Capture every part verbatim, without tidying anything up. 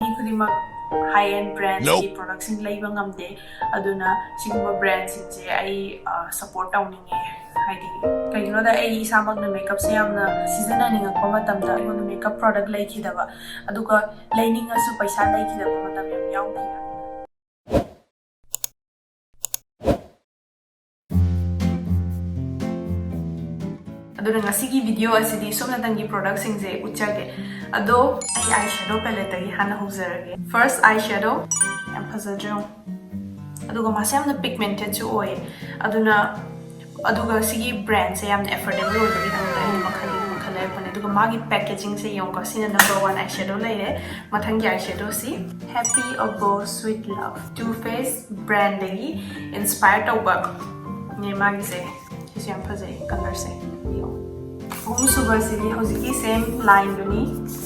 ꯃꯤ ꯈꯨꯗꯤꯡꯃꯛ high end brandꯀꯤ productꯁꯤꯡ ꯂꯩꯕ ꯉꯝꯗꯦ꯫ ꯑꯗꯨꯅ ꯁꯤꯒꯨꯝꯕ brandꯁꯤꯡꯁꯦ ꯑꯩ ꯁꯞꯄꯣꯔꯠ ꯇꯧꯅꯤꯡꯉꯦ꯫ ꯍꯥꯏꯗꯤ ꯀꯩꯒꯤꯅꯣꯗ ꯑꯩ ꯏꯁꯥꯃꯛꯅ makeupꯁꯦ ꯌꯥꯝꯅ ꯁꯤꯖꯤꯟꯅꯅꯤꯡꯉꯛꯄ ꯃꯇꯝꯗ ꯑꯩꯉꯣꯟꯗ makeup product ꯂꯩꯈꯤꯗꯕ, ꯑꯗꯨꯒ ꯂꯩꯅꯤꯡꯉꯁꯨ ꯄꯩꯁꯥ ꯂꯩꯈꯤꯗꯕ ꯃꯇꯝ ꯌꯥꯝ ꯌꯥꯎꯈꯤ꯫ ꯑꯗꯨꯅ ꯉꯁꯤꯒꯤ video ꯑꯁꯤꯗꯤ ꯁꯨꯞꯅꯇꯪꯒꯤ productꯁꯤꯡꯁꯦ ꯎꯠꯆꯒꯦ꯫ ꯑꯗꯣ ꯑꯩ eyeshadow paletteꯇꯒꯤ ꯍꯥꯟꯅ ꯍꯧꯖꯔꯒꯦ꯫ First eyeshadow, ꯌꯥꯝ ꯐꯖꯗ꯭ꯔꯣ? ꯑꯗꯨꯒ ꯃꯥꯁꯦ ꯌꯥꯝꯅ pigmentedꯁꯨ ꯑꯣꯏ꯫ ꯑꯗꯨꯅ ꯑꯗꯨꯒ ꯁꯤꯒꯤ brandꯁꯦ ꯌꯥꯝꯅ affordable ꯑꯣꯏꯕꯒꯤꯗꯃꯛꯇ ꯑꯩꯅ ꯃꯈꯜ ꯃꯈꯜ ꯂꯩꯔꯛꯄꯅꯦ꯫ ꯑꯗꯨꯒ ꯃꯥꯒꯤ packagingꯁꯦ ꯌꯦꯡꯉꯨꯀꯣ꯫ ꯁꯤꯅ number one eyeshadow ꯂꯩꯔꯦ꯫ ꯃꯊꯪꯒꯤ eyeshadowꯁꯤ Happy Obo Sweet Love, Too Faced brandꯗꯒꯤ inspire ꯇꯧꯕ ꯅꯦ ꯃꯥꯒꯤꯁꯦ꯫ ꯁꯤꯁꯨ ꯌꯥꯝ ꯐꯖꯩ colourꯁꯦ꯫ ꯌꯦꯡꯉꯣ꯫ ꯑꯍꯨꯝꯁꯨꯕꯁꯤꯗꯤ ꯍꯧꯖꯤꯛꯀꯤ same lineꯗꯨꯅꯤ,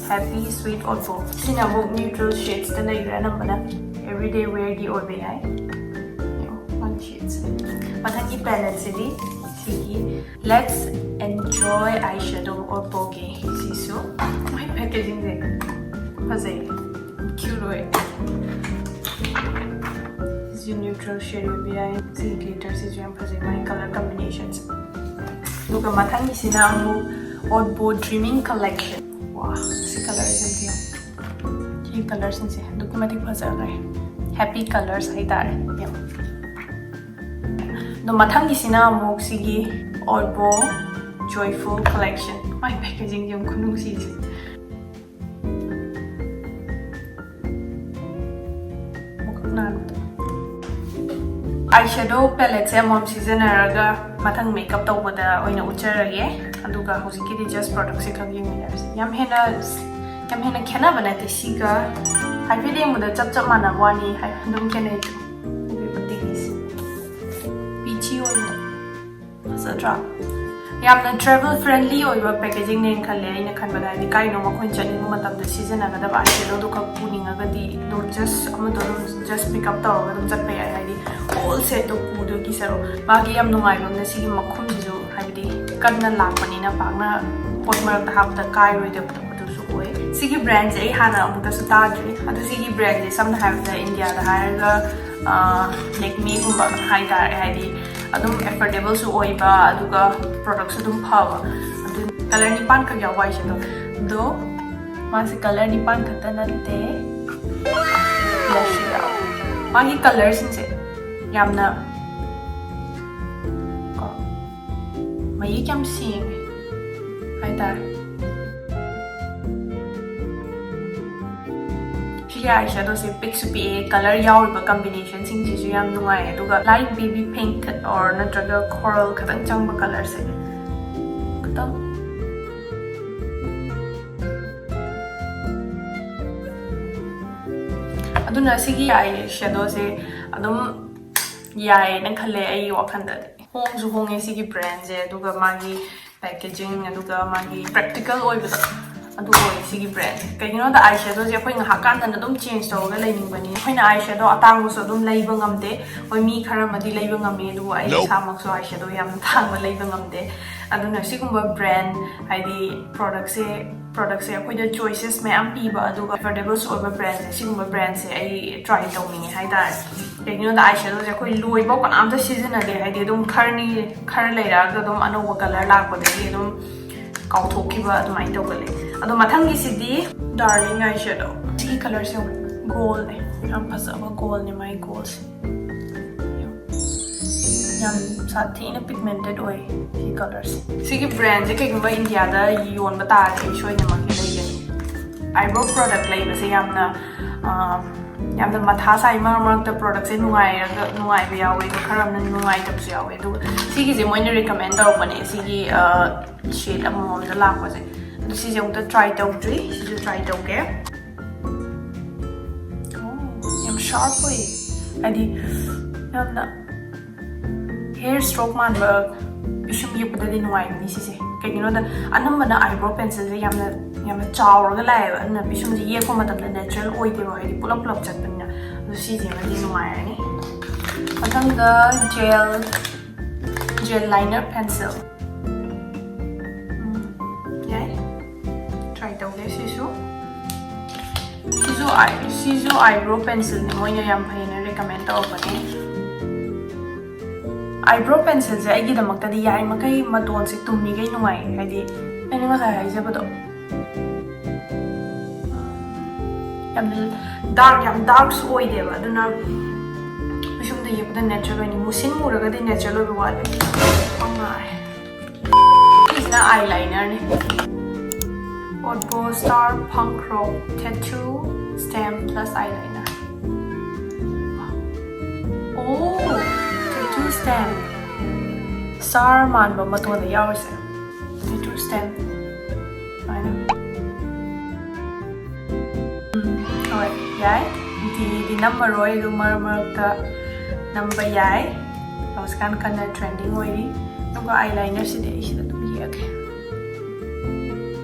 Happy Sweet Obo꯫ ꯁꯤꯅ ꯑꯃꯨꯛ neutral shadesꯇ ꯂꯩꯈ꯭ꯔꯦ ꯑꯅꯝꯕꯅ꯫ Everyday wearꯒꯤ ꯑꯣꯏꯕ ꯌꯥꯏ꯫ ꯌꯦꯡꯉꯣ, ꯃꯥꯒꯤ shades꯫ ꯃꯊꯪꯒꯤ paletteꯁꯤꯗꯤ ꯁꯤꯒꯤ Let's Enjoy Eyeshadow Oboꯒꯤ꯫ ꯁꯤꯁꯨ ꯃꯥꯒꯤ packagingꯁꯦ ꯐꯖꯩ, cute ꯑꯣꯏ꯫ ꯁꯤꯁꯨ neutral shade ꯑꯣꯏꯕ ꯌꯥꯏ꯫ ꯁꯤꯒꯤ glitterꯁꯤꯁꯨ ꯌꯥꯝ ꯐꯖꯩ, ꯃꯥꯒꯤ colour combinationꯁꯦ꯫ ꯑꯗꯨꯒ ꯃꯊꯪꯒꯤꯁꯤꯅ ꯑꯃꯨꯛ Obo Dreaming Collection꯫ ꯋꯥ, ꯁꯤ colourꯁꯦ ꯑꯝꯇ ꯌꯦꯡꯉꯣ꯫ ꯁꯤ colourꯁꯤꯡꯁꯦ ꯑꯗꯨꯛꯀꯤ ꯃꯇꯤꯛ ꯐꯖꯈ꯭ꯔꯦ꯫ Happy colours ꯍꯥꯏꯇꯥꯔꯦ꯫ ꯌꯦꯡꯉꯣ꯫ ꯑꯗꯣ ꯃꯊꯪꯒꯤꯁꯤꯅ ꯑꯃꯨꯛ ꯁꯤꯒꯤ Obo Joyful Collection꯫ ꯃꯥꯒꯤ packaging ꯌꯥꯝ ꯈꯨꯅꯨꯡꯁꯤꯁꯦ꯫ ꯃꯈꯛ ꯅꯥꯟꯕꯗꯣ꯫ Eyeshadow paletteꯁꯦ ꯑꯃꯃꯝ ꯁꯤꯖꯤꯟꯅꯔꯒ ꯃꯊꯪ makeup ꯇꯧꯕꯗ ꯑꯣꯏꯅ ꯎꯠꯆꯔꯒꯦ꯫ ꯑꯗꯨꯒ ꯍꯧꯖꯤꯛꯀꯤꯗꯤ just productꯁꯦ ꯈꯛ ꯌꯦꯡꯃꯤꯟꯅꯔꯁꯤ꯫ ꯌꯥꯝ ꯍꯦꯟꯅ, ꯌꯥꯝ ꯍꯦꯟꯅ ꯈꯦꯠꯅꯕ ꯅꯠꯇꯦ ꯁꯤꯒ꯫ ꯍꯥꯏꯐꯦꯠ ꯌꯦꯡꯕꯗ ꯆꯞ ꯆꯞ ꯃꯥꯟꯅꯕ ꯋꯥꯅꯤ, ꯍꯥꯏ-, ꯑꯗꯨꯝ ꯈꯦꯠꯅꯩ꯫ ꯍꯥꯏꯐꯦꯠ ꯌꯦꯡꯁꯤ꯫ Peachy ꯑꯣꯏꯅ ꯐꯖꯗ꯭ꯔꯥ? ꯌꯥꯝꯅ travel friendly ꯑꯣꯏꯕ packagingꯅꯦꯅ ꯈꯜꯂꯦ꯫ ꯑꯩꯅ ꯈꯟꯕꯗ, ꯍꯥꯏꯗꯤ, ꯀꯥꯏꯅꯣꯝ ꯑꯩꯈꯣꯏꯅ ꯆꯠꯅꯤꯡꯕ ꯃꯇꯝꯗ ꯁꯤꯖꯤꯟꯅꯒꯗꯕ eyeshadowꯗꯨ ꯈꯛ ꯄꯨꯅꯤꯡꯉꯒꯗꯤ ꯑꯗꯨꯝ just ꯑꯃꯗꯣ ꯑꯗꯨꯝ just pick up ꯇꯧꯔꯒ ꯑꯗꯨꯝ ꯆꯠꯄ ꯌꯥꯏ꯫ ꯍꯥꯏꯗꯤ, whole setꯇꯣ ꯄꯨꯗꯣꯏꯒꯤ ꯁꯔꯨꯛ꯫ ꯃꯥꯒꯤ ꯌꯥꯝ ꯅꯨꯡꯉꯥꯏꯕ ꯑꯃꯅ, ꯁꯤꯒꯤ ꯃꯈꯨꯝꯁꯤꯁꯨ, ꯍꯥꯏꯕꯗꯤ, ꯀꯟꯅ ꯂꯥꯛꯄꯅꯤꯅ ꯄꯥꯛꯅ ꯄꯣꯠ ꯃꯔꯛꯇ ꯍꯥꯞꯄꯗ ꯀꯥꯏꯔꯣꯏꯗꯕꯗꯣ ꯑꯗꯨꯁꯨ ꯑꯣꯏ꯫ ꯁꯤꯒꯤ ꯕ꯭ꯔꯥꯟꯁꯦ ꯑꯩ ꯍꯥꯟꯅ ꯑꯃꯨꯛꯇꯁꯨ ꯇꯥꯗ꯭ꯔꯤ꯫ ꯑꯗꯨ ꯁꯤꯒꯤ ꯕ꯭ꯔꯥꯟꯁꯦ ꯁꯝꯅ ꯍꯥꯏꯔꯕꯗ ꯏꯟꯗꯤꯌꯥꯗ ꯍꯥꯏꯔꯒ ꯂꯦꯛꯃꯤꯒꯨꯝꯕ ꯍꯥꯏꯇꯥꯔꯦ, ꯍꯥꯏꯗꯤ ꯑꯗꯨꯝ ꯑꯦꯐꯣꯔꯗꯦꯕꯜꯁꯨ ꯑꯣꯏꯕ, ꯑꯗꯨꯒ ꯄ꯭ꯔꯣꯗꯛꯁꯨ ꯑꯗꯨꯝ ꯐꯕ꯫ ꯑꯗꯨ ꯀꯂꯔ ꯅꯤꯄꯥꯟ ꯈꯛ ꯌꯥꯎꯕ ꯍꯥꯏꯁꯦ ꯑꯗꯣ, ꯑꯗꯣ ꯃꯥꯁꯦ ꯀꯂꯔ ꯅꯤꯄꯥꯟ ꯈꯛꯇ ꯅꯠꯇꯦ, ꯕ꯭ꯂꯁꯁꯨ ꯌꯥꯎꯋꯦ꯫ ꯃꯥꯒꯤ ꯀꯂꯔꯁꯤꯡꯁꯦ ꯌꯥꯝꯅ ꯀꯣ, ꯃꯌꯦꯛ ꯌꯥꯝ ꯁꯦꯡꯉꯦ ꯍꯥꯏꯇꯥꯔꯦ꯫ ꯁꯤꯒꯤ ꯑꯥꯏ ꯁꯦꯗꯣꯁꯦ ꯄꯤꯛꯁꯨ ꯄꯤꯛꯑꯦ, ꯀꯂꯔ ꯌꯥꯎꯔꯤꯕ ꯀꯝꯕꯤꯅꯦꯁꯟꯁꯤꯡꯁꯤꯁꯨ ꯌꯥꯝ ꯅꯨꯡꯉꯥꯏ, ꯑꯗꯨꯒ ꯂꯥꯏꯠ ꯕꯦꯕꯤ ꯄꯤꯡꯛ ꯑꯣꯔ ꯅꯠꯇ꯭ꯔꯒ ꯀꯣꯔꯜ ꯈꯛꯇꯪ ꯆꯪꯕ ꯀꯂꯔꯁꯦ ꯈꯤꯇꯪ꯫ ꯑꯗꯨꯅ ꯁꯤꯒꯤ ꯑꯥꯏ ꯁꯦꯗꯣꯁꯦ ꯑꯗꯨꯝ ꯌꯥꯏꯌꯦꯅ ꯈꯜꯂꯦ ꯑꯩꯒꯤ ꯋꯥꯈꯜꯗꯗꯤ꯫ ꯍꯣꯡꯁꯨ ꯍꯣꯡꯉꯦ ꯁꯤꯒꯤ ꯕ꯭ꯔꯥꯟꯁꯦ, ꯑꯗꯨꯒ ꯃꯥꯒꯤ ꯄꯦꯀꯦꯖꯤꯡ, ꯑꯗꯨꯒ ꯃꯥꯒꯤ ꯄ꯭ꯔꯦꯛꯇꯤꯀꯦꯜ ꯑꯣꯏꯕꯗꯣ ꯑꯗꯨ ꯑꯣꯏ ꯁꯤꯒꯤ ꯕ꯭ꯔꯥꯟꯁꯦ꯫ ꯀꯩꯒꯤꯅꯣꯗ ꯑꯥꯏ ꯁꯦꯗꯣꯁꯦ ꯑꯩꯈꯣꯏ ꯉꯥꯏꯍꯥꯛ ꯀꯥꯟꯗꯅ ꯑꯗꯨꯝ ꯆꯦꯟꯖ ꯇꯧꯔꯒ ꯂꯩꯅꯤꯡꯕꯅꯤ꯫ ꯑꯩꯈꯣꯏꯅ ꯑꯥꯏ ꯁꯦꯗꯣ ꯑꯇꯥꯡꯕꯁꯨ ꯑꯗꯨꯝ ꯂꯩꯕ ꯉꯝꯗꯦ꯫ ꯍꯣꯏ, ꯃꯤ ꯈꯔ ꯑꯃꯗꯤ ꯂꯩꯕ ꯉꯝꯃꯤ, ꯑꯗꯨꯕꯨ ꯑꯩ ꯏꯁꯥꯃꯛꯁꯨ ꯑꯥꯏ ꯁꯦꯗꯣ ꯌꯥꯝꯅ ꯇꯥꯡꯕ ꯂꯩꯕ ꯉꯝꯗꯦ꯫ ꯑꯗꯨꯅ ꯁꯤꯒꯨꯝꯕ ꯕ꯭ꯔꯥꯟ, ꯍꯥꯏꯗꯤ ꯄ꯭ꯔꯣꯗꯛꯁꯦ ꯄ꯭ꯔꯣꯗꯛꯁꯦ ꯑꯩꯈꯣꯏꯗ ꯆꯣꯏꯁꯦꯁ ꯃꯌꯥꯝ ꯄꯤꯕ, ꯑꯗꯨꯒ ꯑꯦꯐꯣꯔꯗꯦꯕꯜꯁꯨ ꯑꯣꯏꯕ ꯕ꯭ꯔꯥꯟꯁꯦ, ꯁꯤꯒꯨꯝꯕ ꯕ꯭ꯔꯥꯟꯁꯦ ꯑꯩ ꯇ꯭ꯔꯥꯏ ꯇꯧꯅꯤꯡꯉꯦ ꯍꯥꯏꯇꯥꯔꯦ꯫ ꯀꯩꯒꯤꯅꯣꯗ ꯑꯥꯏ ꯁꯦꯗꯣꯁꯦ ꯑꯩꯈꯣꯏ ꯂꯣꯏꯕꯧ ꯀꯅꯥꯝꯇ ꯁꯤꯖꯤꯟꯅꯗꯦ, ꯍꯥꯏꯗꯤ ꯑꯗꯨꯝ ꯈꯔꯅꯤ, ꯈꯔ ꯂꯩꯔꯛꯑꯒ ꯑꯗꯨꯝ ꯑꯅꯧꯕ ꯀꯂꯔ ꯂꯥꯛꯄꯗꯒꯤ ꯑꯗꯨꯝ ꯀꯥꯎꯊꯣꯛꯈꯤꯕ ꯑꯗꯨꯃꯥꯏꯅ ꯇꯧꯒꯜꯂꯦ꯫ ꯑꯗꯣ ꯃꯊꯪꯒꯤꯁꯤꯗꯤ ꯗꯥꯔꯂꯤꯡ ꯑꯥꯏ ꯁꯦꯗꯣ꯫ ꯁꯤꯒꯤ ꯀꯂꯔꯁꯦ ꯒꯣꯜꯅꯦ, ꯌꯥꯝ ꯐꯖꯕ ꯒꯣꯜꯅꯦ ꯃꯥꯒꯤ ꯒꯣꯜꯁꯦ꯫ ꯌꯥꯝ ꯁꯥꯊꯤꯅ ꯄꯤꯒꯃꯦꯟꯇꯦꯠ ꯑꯣꯏ ꯁꯤ ꯀꯂꯔꯁꯦ꯫ ꯁꯤꯒꯤ ꯕ꯭ꯔꯥꯟꯁꯦ ꯀꯩꯒꯨꯝꯕ ꯏꯟꯗꯤꯌꯥꯗ ꯌꯣꯟꯕ ꯇꯥꯔꯗꯤ ꯑꯩ ꯁꯣꯏꯗꯅꯃꯛꯀꯤ ꯂꯩꯒꯅꯤ꯫ ꯑꯥꯏꯕ꯭ꯔꯣ ꯄ꯭ꯔꯣꯗꯛ ꯂꯩꯕꯁꯦ ꯌꯥꯝꯅ, ꯑ, ꯌꯥꯝꯅ ꯃꯊꯥ ꯁꯥꯏ꯫ ꯃꯔꯛ ꯃꯔꯛꯇ ꯄ꯭ꯔꯣꯗꯛꯁꯦ ꯅꯨꯡꯉꯥꯏꯔꯒ, ꯅꯨꯡꯉꯥꯏꯕ ꯌꯥꯎꯋꯦ, ꯑꯗꯣ ꯈꯔ ꯑꯃꯅ ꯅꯨꯡꯉꯥꯏꯇꯕꯁꯨ ꯌꯥꯎꯋꯦ꯫ ꯑꯗꯨꯒ ꯁꯤꯒꯤꯁꯦ ꯃꯣꯏꯅ ꯔꯤꯀꯃꯦꯟ ꯇꯧꯔꯛꯄꯅꯦ, ꯁꯤꯒꯤ, ꯑ, ꯁꯦꯠ ꯑꯃꯃꯝꯗ ꯂꯥꯛꯄꯁꯦ꯫ ꯑꯗꯣ ꯁꯤꯁꯦ ꯑꯃꯨꯛꯇ ꯇ꯭ꯔꯥꯏ ꯇꯧꯗ꯭ꯔꯤ, ꯁꯤꯁꯨ ꯇ꯭ꯔꯥꯏ ꯇꯧꯒꯦ꯫ ꯑꯣ, ꯌꯥꯝ ꯁꯥꯔꯞ ꯑꯣꯏꯌꯦ, ꯍꯥꯏꯗꯤ ꯌꯥꯝꯅ ꯍꯦꯌꯔ ꯁ꯭ꯇ꯭ꯔꯣꯛ ꯃꯥꯟꯕ ꯄꯤꯁꯨꯝ ꯌꯦꯛꯄꯗꯗꯤ ꯅꯨꯡꯉꯥꯏꯕꯅꯤ ꯁꯤꯁꯦ꯫ ꯀꯩꯒꯤꯅꯣꯗ ꯑꯅꯝꯕꯅ ꯑꯥꯏꯕ꯭ꯔꯣ ꯄꯦꯟꯁꯤꯜꯁꯦ ꯌꯥꯝꯅ, ꯌꯥꯝꯅ ꯆꯥꯎꯔꯒ ꯂꯥꯛꯑꯦꯕ, ꯑꯗꯨꯅ ꯄꯤꯁꯨꯝꯁꯦ ꯌꯦꯛꯄ ꯃꯇꯝꯗ ꯅꯦꯆꯔꯦꯜ ꯑꯣꯏꯗꯦꯕ, ꯍꯥꯏꯗꯤ ꯄꯨꯂꯞ ꯄꯨꯂꯞ ꯆꯠꯄꯅꯤꯅ꯫ ꯑꯗꯣ ꯁꯤꯁꯤꯃꯗꯤ ꯅꯨꯡꯉꯥꯏꯔꯅꯤ꯫ ꯃꯊꯪꯗ ꯖꯦꯜ, ꯖꯦꯜ ꯂꯥꯏꯅꯔ ꯄꯦꯟꯁꯤꯜ꯫ ꯎꯝ, ꯌꯥꯏ, ꯇ꯭ꯔꯥꯏ ꯇꯧꯒꯦ ꯁꯤꯁꯨ꯫ ꯁꯤꯁꯨ eyebrow pencilꯅꯤ, ꯃꯣꯏꯅ ꯌꯥꯝ ꯐꯩꯅ recommend ꯇꯧꯔꯛꯄꯅꯦ꯫ Eyebrow pencilꯁꯦ ꯑꯩꯒꯤꯗꯃꯛꯇꯗꯤ ꯌꯥꯔꯤꯃꯈꯩ ꯃꯇꯣꯟꯁꯦ ꯇꯨꯝꯃꯤꯈꯩ ꯅꯨꯡꯉꯥꯏꯌꯦ, ꯍꯥꯏꯗꯤ ꯑꯩꯅ ꯉꯁꯥꯏ ꯍꯥꯏꯖꯕꯗꯣ, ꯌꯥꯝ dark, ꯌꯥꯝ darkꯁꯨ ꯑꯣꯏꯗꯦꯕ, ꯑꯗꯨꯅ ꯄꯤꯁꯨꯝꯗ ꯌꯦꯛꯄꯗ natural ꯑꯣꯏꯅꯤ꯫ ꯃꯨꯁꯤꯟ ꯃꯨꯔꯒꯗꯤ natural ꯑꯣꯏꯕ ꯋꯥꯠꯂꯦ꯫ ꯄꯪꯉꯥꯏ꯫ ꯁꯤꯁꯤꯅ eyelinerꯅꯤ꯫ Otbo Star Punk Rock Tattoo Stamp Plus Eyeliner꯫ ꯑꯣ, tattoo stamp꯫ Star ꯃꯥꯟꯕ ꯃꯇꯣꯟꯗ ꯌꯥꯎꯔꯤꯁꯦ꯫ Tattoo stamp꯫ ꯁꯨꯃꯥꯏꯅ꯫ ꯎꯝ, ꯍꯣꯏ, ꯌꯥꯏ꯫ ꯗꯤꯗꯤ ꯅꯝꯃꯔꯣꯏ, ꯑꯗꯨ ꯃꯔꯛ ꯃꯔꯛꯇ ꯅꯝꯕ ꯌꯥꯏ꯫ ꯍꯧꯖꯤꯛꯀꯥꯟ ꯀꯟꯅ trending ꯑꯣꯏꯔꯤ꯫ ꯑꯗꯨꯒ eyelinerꯁꯤꯗꯤ ꯑꯩ ꯁꯤꯗ ꯑꯗꯨꯝ ꯌꯦꯛꯑꯒꯦ꯫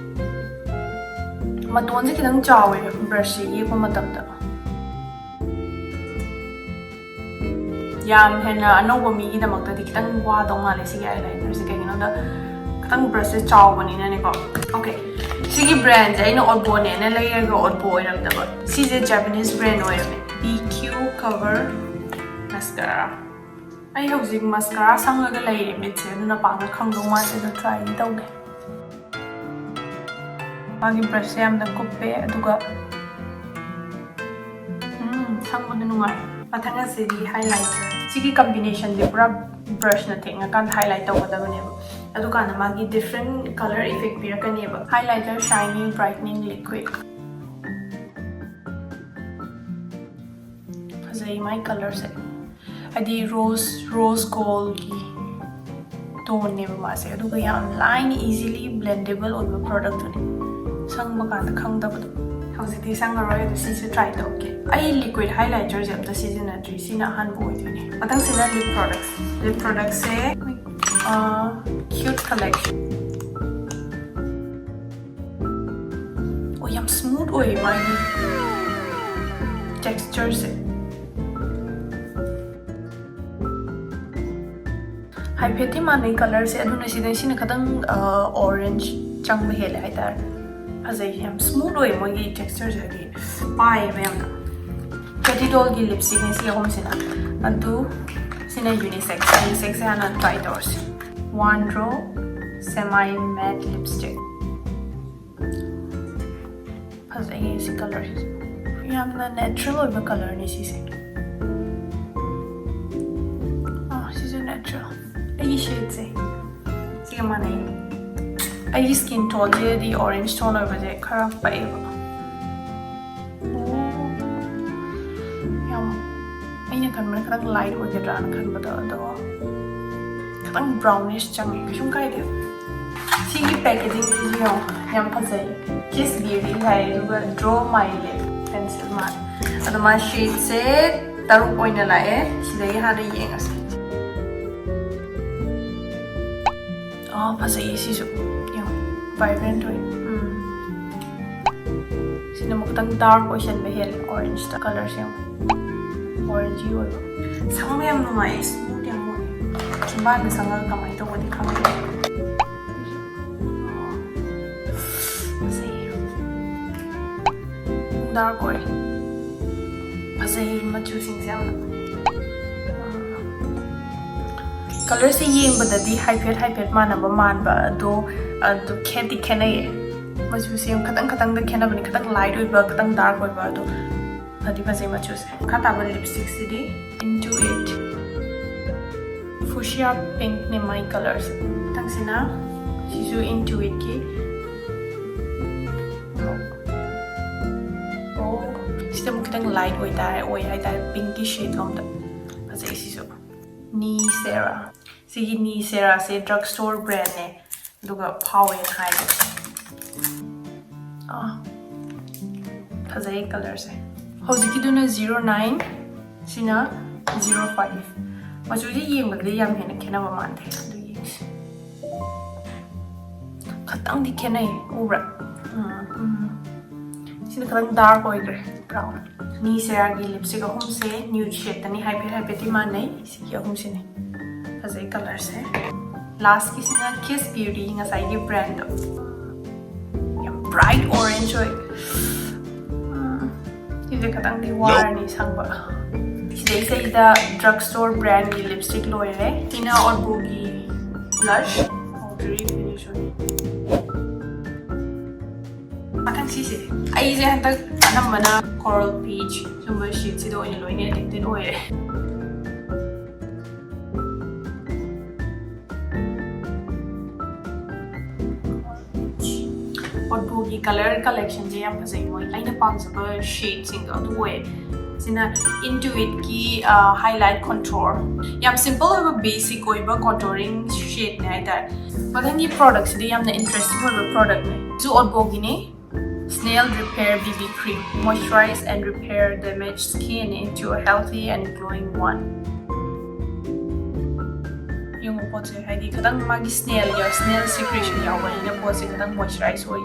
ꯃꯇꯣꯟꯁꯦ ꯈꯤꯇꯪ ꯆꯥꯎꯋꯦ brushꯁꯦ ꯌꯦꯛꯄ ꯃꯇꯝꯗ꯫ ꯌꯥꯝ ꯍꯦꯟꯅ ꯑꯅꯧꯕ ꯃꯤꯒꯤꯗꯃꯛꯇꯗꯤ ꯈꯤꯇꯪ ꯋꯥꯗꯧ ꯃꯥꯜꯂꯦ ꯁꯤꯒꯤ eyelinerꯁꯦ, ꯀꯩꯒꯤꯅꯣꯗ ꯈꯤꯇꯪ brushꯁꯦ ꯆꯥꯎꯕꯅꯤꯅꯅꯦꯀꯣ꯫ Okay, ꯁꯤꯒꯤ brandꯁꯦ ꯑꯩꯅ Otboꯅꯦꯅ ꯂꯩꯔꯒ Otbo ꯑꯣꯏꯔꯝꯗꯕ꯫ ꯁꯤꯁꯦ Japanese brand ꯑꯣꯏꯔꯝꯃꯦ, B Q Cover Mascara꯫ ꯑꯩ ꯍꯧꯖꯤꯛ mascara ꯁꯪꯉꯒ ꯂꯩꯔꯦ ꯃꯤꯠꯁꯦ, ꯑꯗꯨꯅ ꯄꯥꯛꯅ ꯈꯪꯗꯧ ꯃꯥꯟꯗꯦ, ꯑꯗꯣ tryꯗꯤ ꯇꯧꯒꯦ꯫ ꯃꯥꯒꯤ brushꯁꯦ ꯌꯥꯝꯅ ꯀꯨꯞꯄꯦ, ꯑꯗꯨꯒ, ꯎꯝ, ꯁꯪꯕꯗ ꯅꯨꯡꯉꯥꯏ꯫ ꯃꯊꯪ ꯑꯁꯤꯗꯤ highlighter꯫ ꯁꯤꯒꯤ combinationꯁꯦ ꯄꯨꯔꯥ brushꯅ ꯊꯦꯡꯉꯀꯥꯟꯗ highlight ꯇꯧꯒꯗꯕꯅꯦꯕ, ꯑꯗꯨꯀꯥꯟꯗ ꯃꯥꯒꯤ different color effect ꯄꯤꯔꯛꯀꯅꯦꯕ꯫ Highlighter Shiny Brightening Liquid꯫ ꯐꯖꯩ ꯃꯥꯏ colorꯁꯦ, ꯍꯥꯏꯗꯤ rose, rose goldꯀꯤ toneꯅꯦꯕ ꯃꯥꯁꯦ, ꯑꯗꯨꯒ ꯌꯥꯝ ꯂꯥꯏꯅ easily blendable ꯑꯣꯏꯕ productꯇꯨꯅꯦ, ꯁꯪꯕ ꯀꯥꯟꯗ ꯈꯪꯗꯕꯗꯣ꯫ ꯍꯧꯖꯤꯛꯇꯤ ꯁꯪꯉꯔꯣꯏ, ꯑꯗꯨ ꯁꯤꯁꯦ try ꯇꯧꯒꯦ꯫ ꯑꯩ liquid highlighterꯁꯦ ꯑꯝꯇ ꯁꯤꯖꯤꯟꯅꯗ꯭ꯔꯤ, ꯁꯤꯅ ꯑꯍꯥꯟꯕ ꯑꯣꯏꯗꯣꯏꯅꯦ꯫ ꯃꯊꯪꯁꯤꯅ lip products꯫ Lip productsꯁꯦ, ꯑ, Cute Collection꯫ ꯑꯣ, ꯌꯥꯝ smooth ꯑꯣꯏꯌꯦ ꯃꯥꯒꯤ textureꯁꯦ꯫ ꯍꯥꯏꯐꯦꯠꯇꯤ ꯃꯥꯟꯅꯩ colorꯁꯦ, ꯑꯗꯨꯅ ꯁꯤꯗꯩ ꯁꯤꯅ ꯈꯤꯇꯪ, ꯑ, orange ꯆꯪꯕ ꯍꯦꯜꯂꯦ ꯍꯥꯏꯇꯥꯔꯦ꯫ ꯐꯖꯩ, ꯌꯥꯝ smooth ꯑꯣꯏ ꯃꯣꯏꯒꯤ textureꯁꯦ, ꯍꯥꯏꯗꯤ ꯄꯥꯏꯌꯦꯕ ꯌꯥꯝꯅ꯫ ꯀꯦꯇꯤꯗꯣꯜꯒꯤ lipstickꯅꯤ ꯁꯤ ꯑꯍꯨꯝꯁꯤꯅ꯫ ꯑꯗꯨ ꯁꯤꯅ unisex, unisexꯁꯦ ꯍꯥꯟꯅ try ꯇꯧꯔꯁꯤ꯫ Wandro semi matte lipstick꯫ ꯐꯖꯩꯌꯦ ꯁꯤ colourꯁꯤꯁꯨ, ꯌꯥꯝꯅ natural ꯑꯣꯏꯕ colourꯅꯤ ꯁꯤꯁꯦ꯫ ꯑꯥ, ꯁꯤꯁꯨ natural꯫ ꯑꯩꯒꯤ shadeꯁꯦ ꯁꯤꯒ ꯃꯥꯟꯅꯩ꯫ ꯑꯩꯒꯤ skin toneꯁꯤꯗꯤ orange tone ꯑꯣꯏꯕꯁꯦ ꯈꯔ ꯄꯛꯑꯦꯕ꯫ ꯑꯣ, ꯌꯥꯝ, ꯑꯩꯅ ꯈꯟꯕꯅ ꯈꯤꯇꯪ light ꯑꯣꯏꯒꯗ꯭ꯔꯥꯅ ꯈꯟꯕꯗꯣ, ꯑꯗꯣ ꯈꯤꯇꯪ brownish ꯆꯪꯉꯦ, ꯀꯩꯁꯨꯝ ꯀꯥꯏꯗꯦ꯫ ꯁꯤꯒꯤ packagingꯁꯤꯁꯨ ꯌꯦꯡꯉꯣ, ꯌꯥꯝ ꯐꯖꯩ꯫ Kiss Beauty ꯍꯥꯏ, ꯑꯗꯨꯒ Draw My Lip pencil ꯃꯥꯜꯂꯦ꯫ ꯑꯗꯣ ꯃꯥ shadeꯁꯦ ꯇꯔꯨꯛ ꯑꯣꯏꯅ ꯂꯥꯛꯑꯦ꯫ ꯁꯤꯗꯒꯤ ꯍꯥꯟꯅ ꯌꯦꯡꯉꯁꯦ꯫ ꯑꯥ, ꯐꯖꯩꯌꯦ ꯁꯤꯁꯨ꯫ ꯌꯦꯡꯉꯣ, vibrant ꯑꯣꯏ꯫ ꯎꯝ꯫ ꯁꯤꯅ ꯑꯃꯨꯛ ꯈꯤꯇꯪ dark ꯑꯣꯏꯁꯟꯕ ꯍꯦꯜꯂꯦ orangeꯇ꯫ Colourꯁꯦ ꯌꯥꯝ orangey ꯑꯣꯏꯕ꯫ ꯁꯪꯕ ꯌꯥꯝ ꯅꯨꯡꯉꯥꯏꯌꯦ, smooth ꯌꯥꯝ ꯑꯣꯏ꯫ ꯆꯤꯟꯕꯥꯟꯗ ꯁꯪꯉꯒ ꯀꯃꯥꯏꯅ ꯇꯧꯕꯗꯤ ꯈꯪꯗꯦ꯫ ꯐꯖꯩꯌꯦ꯫ Dark ꯑꯣꯏ꯫ ꯐꯖꯩ ꯃꯆꯨꯁꯤꯡꯁꯦ ꯌꯥꯝꯅ꯫ Colourꯁꯦ ꯌꯦꯡꯕꯗꯗꯤ ꯍꯥꯏꯐꯦꯠ ꯍꯥꯏꯐꯦꯠ ꯃꯥꯟꯅꯕ ꯃꯥꯟꯕ, ꯑꯗꯣ, ꯑꯗꯨ ꯈꯦꯠꯇꯤ ꯈꯦꯠꯅꯩꯌꯦ꯫ ꯃꯆꯨꯁꯦ ꯈꯤꯇꯪ ꯈꯤꯇꯪꯗ ꯈꯦꯠꯅꯕꯅꯤ, ꯈꯤꯇꯪ light ꯑꯣꯏꯕ, ꯈꯤꯇꯪ dark ꯑꯣꯏꯕ, ꯑꯗꯣ ꯐꯗꯤ ꯐꯖꯩ ꯃꯆꯨꯁꯦ꯫ ꯃꯈꯥ ꯇꯥꯕ lipstickꯁꯤꯗꯤ Intuit꯫ Fuchsia pinkꯅꯦ ꯃꯥꯏ colourꯁꯦ꯫ ꯃꯊꯪꯁꯤꯅ ꯁꯤꯁꯨ Intuitꯀꯤ꯫ ꯑꯣ, ꯁꯤꯗ ꯑꯃꯨꯛ ꯈꯤꯇꯪ light ꯑꯣꯏꯇꯥꯔꯦ, ꯑꯣꯏ ꯍꯥꯏꯇꯥꯔꯦ, pinkꯀꯤ shade ꯂꯣꯝꯗ꯫ ꯐꯖꯩ ꯁꯤꯁꯨ꯫ Nissera꯫ ꯁꯤꯒꯤ Nisserasꯦ drug store brandꯅꯦ, ꯑꯗꯨꯒ ꯐꯥꯎꯋꯦꯅ ꯍꯥꯏꯕ꯫ ꯑꯥ, ꯐꯖꯩ colourꯁꯦ꯫ ꯍꯧꯖꯤꯛꯀꯤꯗꯨꯅ zero nine, ꯁꯤꯅ zero five꯫ ꯃꯆꯨꯁꯦ ꯌꯦꯡꯕꯗꯗꯤ ꯌꯥꯝ ꯍꯦꯟꯅ ꯈꯦꯠꯅꯕ ꯃꯥꯟꯗꯦ, ꯑꯗꯨ ꯌꯦꯡꯁꯤ꯫ ꯈꯇꯪꯗꯤ ꯈꯦꯠꯅꯩ, ꯎꯕ꯭ꯔꯥ? ꯎꯝ, ꯎꯝ꯫ ꯁꯤꯅ ꯈꯤꯇꯪ dark ꯑꯣꯏꯈ꯭ꯔꯦ, brown꯫ Nisserasꯒꯤ lipstick ꯑꯍꯨꯝꯁꯦ nude shadeꯇꯅꯤ, ꯍꯥꯏꯐꯦꯠ ꯍꯥꯏꯐꯦꯠꯇꯤ ꯃꯥꯟꯅꯩ꯫ ꯁꯤꯒꯤ ꯑꯍꯨꯝꯁꯤꯅꯦ ꯐꯖꯩ colourꯁꯦ꯫ Lastꯀꯤꯁꯤꯅ Kiss Beauty, ꯉꯁꯥꯏꯒꯤ brandꯗꯣ꯫ ꯌꯥꯝ Bright orange ꯑꯣꯏ꯫ ꯎꯝ, ꯁꯤꯁꯦ ꯈꯇꯪꯗꯤ ꯋꯥꯔꯅꯤ ꯁꯪꯕ꯫ ꯁꯤꯗꯩꯁꯤꯗ drug store brandꯒꯤ lipstick ꯂꯣꯏꯔꯦ꯫ ꯁꯤꯅ Odboꯒꯤ blush꯫ ꯍꯧꯗ꯭ꯔꯤ, finish ꯑꯣꯏ꯫ ꯃꯊꯪ ꯁꯤꯁꯦ꯫ ꯑꯩꯁꯦ ꯍꯟꯗꯛ ꯑꯅꯝꯕꯅ coral peach ꯁꯨꯝꯕ shadeꯁꯤꯗ ꯑꯣꯏꯅ ꯂꯣꯏꯅ addicted ꯑꯣꯏꯔꯦ꯫ Odboꯒꯤ color collectionꯁꯦ ꯌꯥꯝ ꯐꯖꯩ, ꯃꯣꯏ ꯑꯩꯅ ꯄꯥꯝꯖꯕ shadeꯁꯤꯡꯗꯣ ꯑꯗꯨ ꯑꯣꯏꯌꯦ꯫ ꯁꯤꯅ Intuitꯀꯤ, ꯑ, highlight contour꯫ ꯌꯥꯝ simple ꯑꯣꯏꯕ, basic ꯑꯣꯏꯕ contouring shadeꯅꯦ ꯍꯥꯏꯇꯥꯔꯦ꯫ ꯃꯊꯪꯒꯤ productꯁꯤꯗꯤ ꯌꯥꯝꯅ interesting ꯑꯣꯏꯕ productꯅꯦ꯫ ꯁꯤꯁꯨ Odboꯒꯤꯅꯤ꯫ Snail Repair B B Cream, moisturize and repair damaged skin into a healthy and glowing one꯫ ꯌꯦꯡꯉꯣ ꯄꯣꯠꯁꯦ, ꯍꯥꯏꯗꯤ ꯈꯤꯇꯪ ꯃꯥꯒꯤ snail ꯌꯥꯎ-, snail secretion ꯌꯥꯎꯕꯅꯤꯅ ꯄꯣꯠꯁꯦ ꯈꯤꯇꯪ moisturize ꯑꯣꯏ꯫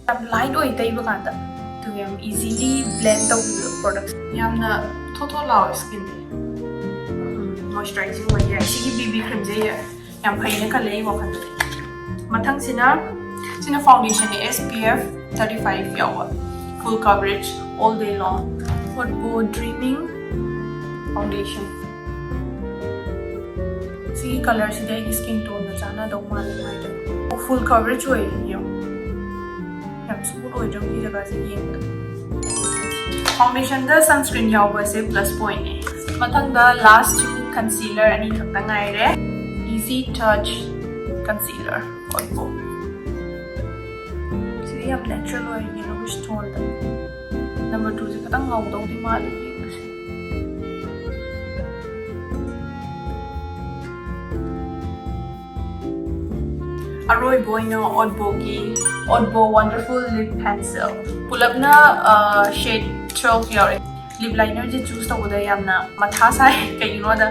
ꯌꯥꯝ light ꯑꯣꯏ ꯇꯩꯕ ꯀꯥꯟꯗ, ꯑꯗꯨꯒ ꯌꯥꯝ easily blend ꯇꯧꯕꯤꯕ product꯫ ꯌꯥꯝꯅ ꯊꯣꯠ ꯊꯣꯠ ꯂꯥꯎꯋꯦ skinꯁꯦ꯫ ꯎꯝ, moisturizing ꯑꯣꯏ ꯌꯥꯏ꯫ ꯁꯤꯒꯤ B B creamꯁꯦ ꯌꯥꯝ ꯐꯩꯅ ꯈꯜꯂꯦ ꯑꯩ ꯋꯥꯈꯜꯗꯗꯤ꯫ ꯃꯊꯪꯁꯤꯅ, ꯁꯤꯅ foundationꯅꯦ, S P F thirty five ꯌꯥꯎꯕ, full coverage all day long, Odbo Dreaming foundation꯫ ꯁꯤꯒꯤ colorꯁꯤꯗꯤ ꯑꯩꯒꯤ skin toneꯒ ꯆꯥꯟꯅꯗꯧ ꯃꯥꯜꯂꯦ, ꯀꯃꯥꯏꯅ ꯇꯧꯋꯤ? Full coverage ꯑꯣꯏꯌꯦ, ꯌꯦꯡꯉꯣ꯫ ꯌꯥꯝ smooth ꯑꯣꯏꯗ꯭ꯔꯣ ꯃꯤ ꯖꯒꯥꯁꯦ ꯌꯦꯡꯕꯗ? Foundationꯗ sunscreen ꯌꯥꯎꯕꯁꯦ plus pointꯅꯦ꯫ ꯃꯊꯪꯗ last two concealer ꯑꯅꯤ ꯈꯛꯇ ꯉꯥꯏꯔꯦ꯫ Easy Touch concealer, Odbo꯫ ꯁꯤꯗꯤ ꯌꯥꯝ natural ꯑꯣꯏ, yellowish toneꯗ꯫ Number twoꯁꯦ ꯈꯤꯇꯪ ꯉꯧꯗꯧꯗꯤ ꯃꯥꯜꯂꯤ ꯌꯦꯡꯕꯁꯦ꯫ ꯑꯔꯣꯏꯕ ꯑꯣꯏꯅ Odboꯒꯤ Odbo Wonderful Lip Pencil꯫ ꯄꯨꯂꯞꯅ, ꯑ, shade twelve ꯌꯥꯎꯔꯦ꯫ Lip linerꯁꯦ choose ꯇꯧꯕꯗ ꯌꯥꯝꯅ ꯃꯊꯥ ꯁꯥꯏ꯫ ꯀꯩꯒꯤꯅꯣꯗ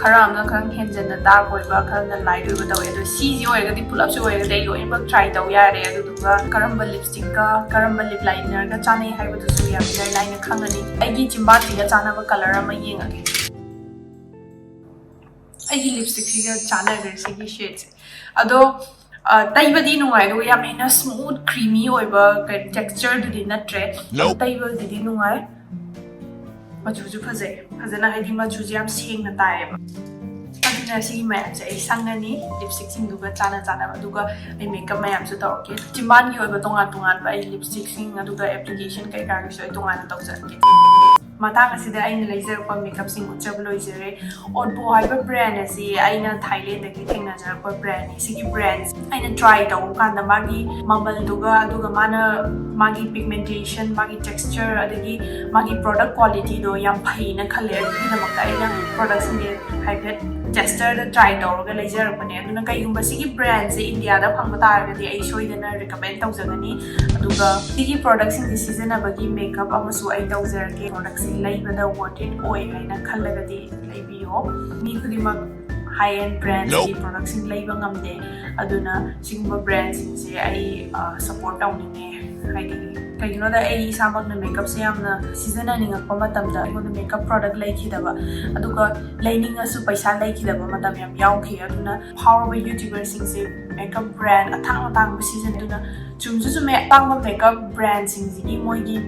ꯈꯔ ꯑꯃꯅ ꯈꯔ ꯍꯦꯟꯖꯟꯅ dark ꯑꯣꯏꯕ, ꯈꯔꯅ light ꯑꯣꯏꯕ ꯇꯧꯋꯦ꯫ ꯑꯗꯣ ꯁꯤꯁꯤ ꯑꯣꯏꯔꯒꯗꯤ ꯄꯨꯂꯞꯁꯤ ꯑꯣꯏꯔꯒꯗꯤ ꯑꯩ ꯂꯣꯏꯅꯃꯛ try ꯇꯧ ꯌꯥꯔꯦ꯫ ꯑꯗꯨꯗꯨꯒ ꯀꯔꯝꯕ lipstickꯀ ꯀꯔꯝꯕ lip linerꯒ ꯆꯥꯟꯅꯩ ꯍꯥꯏꯕꯗꯨꯁꯨ ꯌꯥꯝ ꯏꯔꯥꯏ ꯂꯥꯏꯅ ꯈꯪꯉꯅꯤ꯫ ꯑꯩꯒꯤ ꯆꯤꯝꯕꯥꯟꯁꯤꯒ ꯆꯥꯟꯅꯕ color ꯑꯃ ꯌꯦꯡꯉꯒꯦ꯫ ꯑꯩꯒꯤ lipstickꯁꯤꯒ ꯆꯥꯟꯅꯈ꯭ꯔꯦ ꯁꯤꯒꯤ shadeꯁꯦ꯫ ꯑꯗꯣ, ꯇꯩꯕꯗꯤ ꯅꯨꯡꯉꯥꯏ, ꯑꯗꯨꯒ ꯌꯥꯝ ꯍꯦꯟꯅ smooth creamy ꯑꯣꯏꯕ ꯀꯩ textureꯗꯨꯗꯤ ꯅꯠꯇ꯭ꯔꯦ꯫ Nope. ꯇꯩꯕꯗꯨꯗꯤ ꯅꯨꯡꯉꯥꯏ꯫ ꯃꯆꯨꯁꯨ ꯐꯖꯩ, ꯐꯖꯅ, ꯍꯥꯏꯗꯤ ꯃꯆꯨꯁꯦ ꯌꯥꯝ ꯁꯦꯡꯅ ꯇꯥꯏꯌꯦꯕ꯫ ꯑꯗꯨꯅ ꯁꯤꯒꯤ ꯃꯌꯥꯝꯁꯦ ꯑꯩ ꯁꯪꯉꯅꯤ lipstickꯁꯤꯡꯗꯨꯒ ꯆꯥꯅ ꯆꯥꯅꯕ, ꯑꯗꯨꯒ ꯑꯩ makeup ꯃꯌꯥꯝꯁꯨ ꯇꯧꯔꯛꯀꯦ꯫ ꯆꯤꯝꯕꯥꯟꯒꯤ ꯑꯣꯏꯕ ꯇꯣꯉꯥꯟ ꯇꯣꯉꯥꯟꯕ ꯑꯩ lipstickꯁꯤꯡ, ꯑꯗꯨꯒ application ꯀꯩꯀꯥꯒꯤꯁꯨ ꯑꯩ ꯇꯣꯉꯥꯟꯅ ꯇꯧꯖꯔꯛꯀꯦ꯫ ꯃꯇꯥꯡ ꯑꯁꯤꯗ ꯑꯩꯅ ꯂꯩꯖꯔꯛꯄ makeupꯁꯤꯡ ꯎꯠꯆꯕ ꯂꯣꯏꯖꯔꯦ꯫ Otpho ꯍꯥꯏꯕ brand ꯑꯁꯤ ꯑꯩꯅ Thailandꯗꯒꯤ ꯊꯦꯡꯅꯖꯔꯛꯄ brandꯅꯤ꯫ ꯁꯤꯒꯤ brand ꯑꯩꯅ try ꯇꯧꯕ ꯀꯥꯟꯗ ꯃꯥꯒꯤ ꯃꯃꯜꯗꯨꯒ, ꯑꯗꯨꯒ ꯃꯥꯅ, ꯃꯥꯒꯤ pigmentation, ꯃꯥꯒꯤ texture, ꯑꯗꯒꯤ ꯃꯥꯒꯤ product qualityꯗꯣ ꯌꯥꯝ ꯐꯩꯅ ꯈꯜꯂꯦ꯫ ꯑꯗꯨꯒꯤꯗꯃꯛꯇ ꯑꯩꯅ productꯁꯤꯡꯁꯦ ꯍꯥꯏꯐꯦꯠ testerꯗ try ꯇꯧꯔꯒ ꯂꯩꯖꯔꯛꯄꯅꯦ꯫ ꯑꯗꯨꯅ ꯀꯩꯒꯨꯝꯕ ꯁꯤꯒꯤ brandꯁꯦ Indiaꯗ ꯐꯪꯕ ꯇꯥꯔꯒꯗꯤ ꯑꯩ ꯁꯣꯏꯗꯅ recommend ꯇꯧꯖꯒꯅꯤ꯫ ꯑꯗꯨꯒ ꯁꯤꯒꯤ productꯁꯤꯡꯁꯦ ꯁꯤꯖꯤꯟꯅꯕꯒꯤ makeup ꯑꯃꯁꯨ ꯑꯩ ꯇꯧꯖꯔꯛꯀꯦ꯫ Productꯁꯦ ꯂꯩꯕꯗ worth it ꯑꯣꯏ ꯍꯥꯏꯅ ꯈꯜꯂꯒꯗꯤ ꯂꯩꯕꯤꯌꯣ꯫ ꯃꯤ ꯈꯨꯗꯤꯡꯃꯛ high end brandꯀꯤ productꯁꯤꯡ ꯂꯩꯕ ꯉꯝꯗꯦ꯫ ꯑꯗꯨꯅ ꯁꯤꯒꯨꯝꯕ brandꯁꯤꯡꯁꯦ ꯑꯩ support ꯇꯧꯅꯤꯡꯉꯦ꯫ ꯍꯥꯏꯗꯤ ꯀꯩꯒꯤꯅꯣꯗ ꯑꯩ ꯏꯁꯥꯃꯛꯅ makeupꯁꯦ ꯌꯥꯝꯅ ꯁꯤꯖꯤꯟꯅꯅꯤꯡꯉꯛꯄ ꯃꯇꯝꯗ ꯑꯩꯉꯣꯟꯗ makeup product ꯂꯩꯈꯤꯗꯕ, ꯑꯗꯨꯒ ꯂꯩꯅꯤꯡꯉꯁꯨ ꯄꯩꯁꯥ ꯂꯩꯈꯤꯗꯕ ꯃꯇꯝ ꯌꯥꯝ ꯌꯥꯎꯈꯤ꯫ ꯑꯗꯨꯅ ꯐꯥꯎꯔꯕ YouTuberꯁꯤꯡꯁꯦ makeup brand ꯑꯇꯥꯡ ꯑꯇꯥꯡꯕ ꯁꯤꯖꯤꯟꯅꯗꯨꯅ, ꯆꯨꯝꯁꯨ ꯆꯨꯝꯃꯦ, ꯑꯇꯥꯡꯕ makeup brandꯁꯤꯡꯁꯤꯒꯤ ꯃꯣꯏꯒꯤ,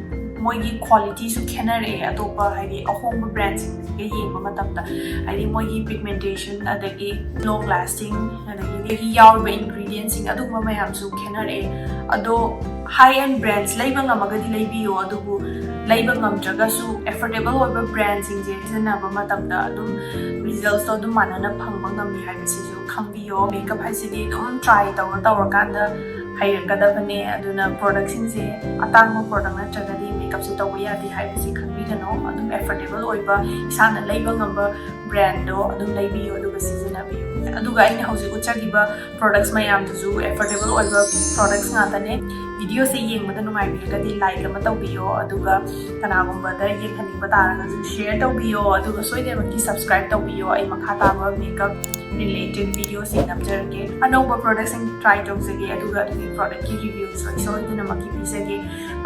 ꯃꯣꯏꯒꯤ qualityꯁꯨ ꯈꯦꯠꯅꯔꯛꯑꯦ ꯑꯇꯣꯞꯄ, ꯍꯥꯏꯗꯤ ꯑꯍꯣꯡꯕ brandꯁꯤꯡꯁꯤꯒ ꯌꯦꯡꯕ ꯃꯇꯝꯗ꯫ ꯍꯥꯏꯗꯤ ꯃꯣꯏꯒꯤ pigmentation, ꯑꯗꯒꯤ long lasting, ꯑꯗꯒꯤ ꯌꯥꯎꯔꯤꯕ ingredientꯁꯤꯡ, ꯑꯗꯨꯒꯨꯝꯕ ꯃꯌꯥꯝꯁꯨ ꯈꯦꯠꯅꯔꯛꯑꯦ꯫ ꯑꯗꯣ high end brands ꯂꯩꯕ ꯉꯝꯃꯒꯗꯤ ꯂꯩꯕꯤꯌꯣ, ꯑꯗꯨꯕꯨ ꯂꯩꯕ ꯉꯝꯗ꯭ꯔꯒꯁꯨ affordable ꯑꯣꯏꯕ brandꯁꯤꯡꯁꯦ ꯁꯤꯖꯤꯟꯅꯕ ꯃꯇꯝꯗ ꯑꯗꯨꯝ resultsꯇꯣ ꯑꯗꯨꯝ ꯃꯥꯟꯅꯅ ꯐꯪꯕ ꯉꯝꯃꯤ ꯍꯥꯏꯕꯁꯤꯁꯨ ꯈꯪꯕꯤꯌꯣ꯫ Makeup ꯍꯥꯏꯁꯤꯗꯤ ꯑꯗꯨꯝ try ꯇꯧꯔ ꯇꯧꯔꯀꯥꯟꯗ ꯍꯩꯔꯛꯀꯗꯕꯅꯦ꯫ ꯑꯗꯨꯅ productꯁꯤꯡꯁꯦ ꯑꯇꯥꯡꯕ product ꯅꯠꯇ꯭ꯔꯒꯗꯤ makeupꯁꯦ ꯇꯧꯕ ꯌꯥꯗꯦ ꯍꯥꯏꯕꯁꯤ ꯈꯪꯕꯤꯒꯅꯣ꯫ ꯑꯗꯨꯝ affordable ꯑꯣꯏꯕ, ꯏꯁꯥꯅ ꯂꯩꯕ ꯉꯝꯕ brandꯗꯣ ꯑꯗꯨꯝ ꯂꯩꯕꯤꯌꯨ, ꯑꯗꯨꯒ ꯁꯤꯖꯤꯟꯅꯕꯤꯌꯨ꯫ ꯑꯗꯨꯒ ꯑꯩꯅ ꯍꯧꯖꯤꯛ ꯎꯠꯆꯈꯤꯕ products ꯃꯌꯥꯝꯗꯨꯁꯨ affordable ꯑꯣꯏꯕ products ꯉꯥꯛꯇꯅꯦ꯫ Videoꯁꯦ ꯌꯦꯡꯕꯗ ꯅꯨꯡꯉꯥꯏꯕꯤꯔꯒꯗꯤ like ꯑꯃ ꯇꯧꯕꯤꯌꯣ, ꯑꯗꯨꯒ ꯀꯅꯥꯒꯨꯝꯕꯗ ꯌꯦꯡꯍꯟꯅꯤꯡꯕ ꯇꯥꯔꯒꯁꯨ share ꯇꯧꯕꯤꯌꯣ, ꯑꯗꯨꯒ ꯁꯣꯏꯗꯅꯃꯛꯀꯤ subscribe ꯇꯧꯕꯤꯌꯣ꯫ ꯑꯩ ꯃꯈꯥ ꯇꯥꯕ makeup related videoꯁꯤꯡ ꯅꯝꯖꯔꯛꯀꯦ꯫ ꯑꯅꯧꯕ productꯁꯤꯡ try ꯇꯧꯖꯒꯦ, ꯑꯗꯨꯒ ꯑꯗꯨꯒꯤ productꯀꯤ reviewꯁꯨ ꯑꯩ ꯁꯣꯏꯗꯅꯃꯛꯀꯤ ꯄꯤꯖꯒꯦ꯫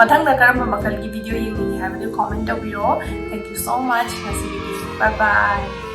ꯃꯊꯪꯗ ꯀꯔꯝꯕ ꯃꯈꯜꯒꯤ video ꯌꯦꯡꯅꯤꯡꯉꯤ ꯍꯥꯏꯕꯗꯨ comment ꯇꯧꯕꯤꯔꯛꯑꯣ꯫ Thank you so much꯫ ꯉꯁꯤꯒꯤꯗꯤ bye bye꯫